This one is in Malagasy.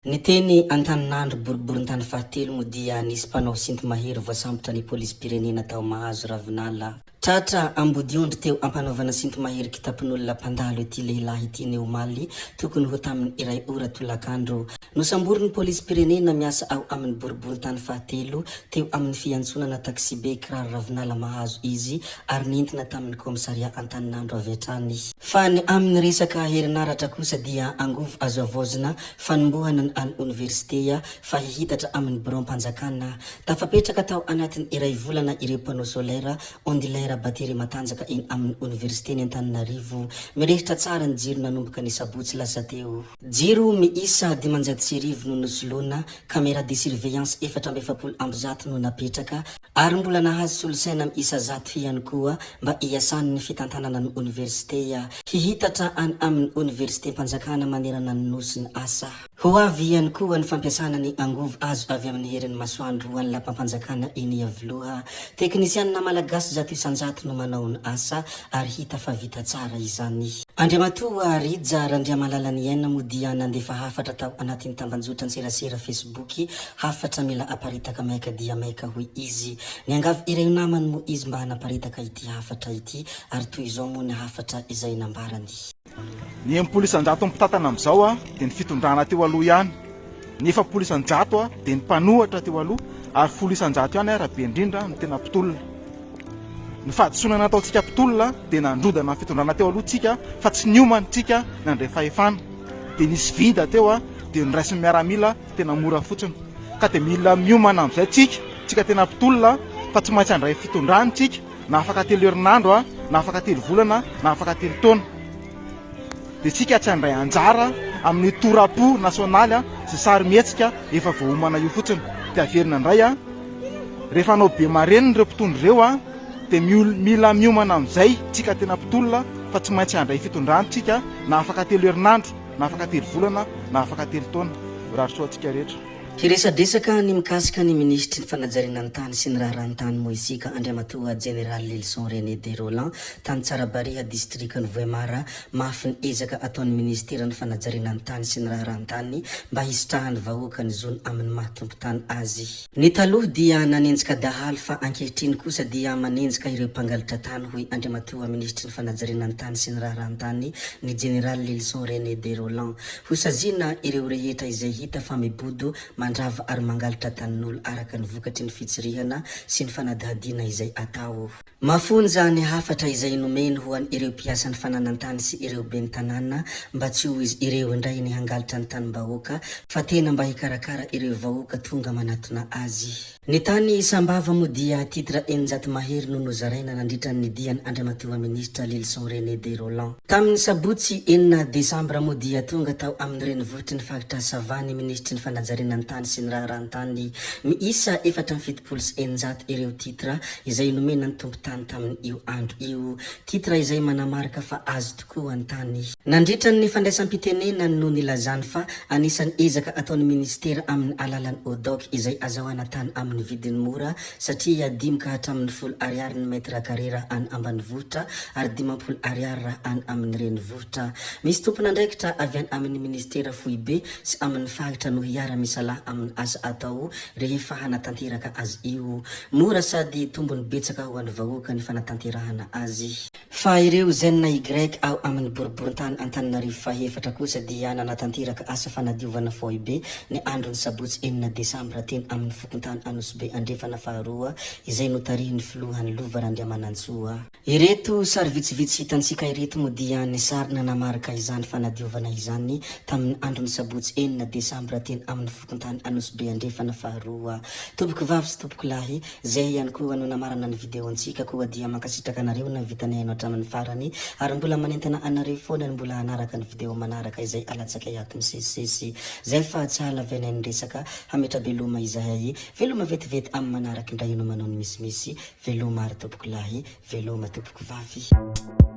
Ny teny Antaninandro boriborintany fahatelo moa dia nisy mpanao sinto-mahery voasambotra ny polisim-pirenena tao Mahazo Ravinala. Tratra ambodiondry teo ampanaovana sinto-mahery kitapon'olona mpandalo ity lehilahy ity ny omaly tokony ho tamin'ny iray ora tolakandro. Nosamborin'ny polisim-pirenena miasa ao amin'ny boriborintany fahatelo teo amin'ny fiantsonana taksibe Kiraro Ravinala Mahazo izy ary nentina tamin'ny kaomisarià Antaninandro avy hatrany. Fa ny amin'ny resaka herinaratra kosa dia angovo azo havaozina fanombohana ny any oniversitea fa hihitatra amin'ny biraom-panjakana. Tafapetraka tao anatin'ny iray volana ireo panneau solaire, ondulaire, batterie matanjaka eny amin'ny oniversiten'i Antananarivo. Mirehitra tsara ny jiro nanomboka ny sabotsy lasa teo. Jiro miisa 1500 no nosoloina, camera de surveillance 144 no napetraka, ary mbola nahazo solosaina miisa 100 ihany koa mba hiasan'ny fitantanana ny oniversitea. Hihitatra any amin'ny oniversitem-panjakana manerana ny Nosy ny asa. Ho avy ihany koa ny fampiasana ny angovo azo avy amin'ny herin'ny masoandro ho an'ny lapam-panjakana eny Iavoloha. Teknisianina malagasy 100% no manao ny asa ary hita fa vita tsara izany. Andriamatoa Rija Randriamalalaniaina moa dia nandefa hafatra tao anatin'ny tambanjotran-tserasera Facebook, hafatra mila aparitaka maika dia maika hoy izy. Niangavy ireo namany moa izy mba hanaparitaka ity hafatra ity ary toy izao moa ny hafatra izay nambarany. Ny 60% mpitantana amin'izao dia ny fitondrana teo aloha ihany, ny 40% dia ny mpanohatra teo aloha ary 10% ihany raha be indrindra no tena mpitolona. Ny fahadisoana nataontsika mpitolona dia nandrodana ny fitondrana teo aloha tsika fa tsy niomana tsika nandray fahefana. Dia nisy vide teo dia noraisin'ny miaramila tena mora fotsiny. Ka dia mila miomana amin'izay tsika, tsika tena mpitolona fa tsy maintsy handray fitondrana tsika na afaka telo herinandro na afaka telo volana na afaka telo taona. Dia tsika tsy handray anjara amin'ny tora-po nasionaly sy sarimihetsika efa voaomana io fotsiny. Dia averina indray Rehefa hanao be marenina ireo mpitondra ireo dia mila miomana amin'izay tsika tena mpitolona fa tsy maintsy handray fitondrana tsika na afaka telo herinandro na afaka telo volana na afaka telo taona. Mirary soa antsika rehetra. Hiresadresaka ny mikasika ny minisitry ny fanajariana ny tany sy ny raharahan-tany moa isika Andriamatoa Jeneraly Lylison René de Rolland tany Tsarabariha distrikan'i Vohemar mafy ny ezaka ataon'ny minisiteran'ny fanajariana ny tany sy ny raharahan-tany mba hisitrahan'ny vahoaka ny zony amin'ny maha tompon-tany azy. Ny taloha dia nanenjika dahalo fa ankehitriny kosa dia manenjika ireo mpangalatra tany hoy Andriamatoa Minisitry ny Fanajariana ny tany sy ny raharahan-tany ny Jeneraly Lylison René de Rolland. Ho saziana ireo rehetra izay hita fa mibodo, mandrava ary mangalatra tanin'olo araka ny vokatry ny fitsirihana sy ny fanadihadiana izay atao. Mafonja ny hafatra izay nomeny ho an' ireo mpiasan'ny fananan-tany sy ireo ben'ny tanàna mba tsy ho izy ireo indray ny hangalatra ny tanim-bahoaka fa tena mba hikarakara ireo vahoaka tonga manatona azy. Ny tany Sambava moa dia titre 600 mahery no nozaraina nandritra ny dian' Andriamatoa Minisitra Lylison René de Rolland. Tamin'ny sabotsy enina desambra moa dia tonga tao amin'ny renivohitry ny faritra Sava ny minisitry ny fanajariana ny tany sy ny raharahan-tany. Miisa 674 ireo titre izay nomena ny tompon-tany tamin'io andro io. Titre izay manamarika fa azo tokoa ny tany. Nandritra ny fandraisam-pitenenany no nilazany fa anisan'ny ezaka ataon'ny minisitera amin'ny alalan'ny ODOC izay azahoana tany amin'ny vidiny mora satria dimy ka hatramin'ny folo ariary ny mètre carré raha any ambanivohitra ary 50 ariary raha any amin'ny renivohitra. Misy tompon'andraikitra avy any amin'ny minisitera foibe sy amin'ny faritra no hiara-misalahy amin'ny asa atao rehefa hanatanteraka azy io. Mora sady tombony betsaka ho an'ny vahoaka ny fanatanterahana azy. Fa ireo ZNY ao amin'ny boriborintany Antananarivo fahefatra kosa dia nanatanteraka asa fanadiovana foibe ny andron'ny sabotsy enina desambra teny amin'ny fokontany Anosibe Andrefana faharoa izay notarihin'ny filohan'ny Lova Randriamanantsoa. Ireto sary vitsivitsy hitantsika ireto moa dia ny sary nanamarika izany fanadiovana izany tamin'ny andron'ny sabotsy enina desambra teny amin'ny fokontany Anosibe Andrefana faharoa. Tompokovavy sy tompokolahy, Zay ihany koa no namarana ny vidéo antsika koa dia mankasitraka anareo nahavita nihaino hatramin'ny farany ary mbola manentana anareo foana ny mbola hanaraka ny vidéo manaraka izay alatsakay ato misesisesy zay fa tsy hahalavianay ny resaka hametra-beloma izahay veloma vetivety amin'ny manaraka indray no manao ny misimisy veloma ary tompokolahy veloma tompokovavy.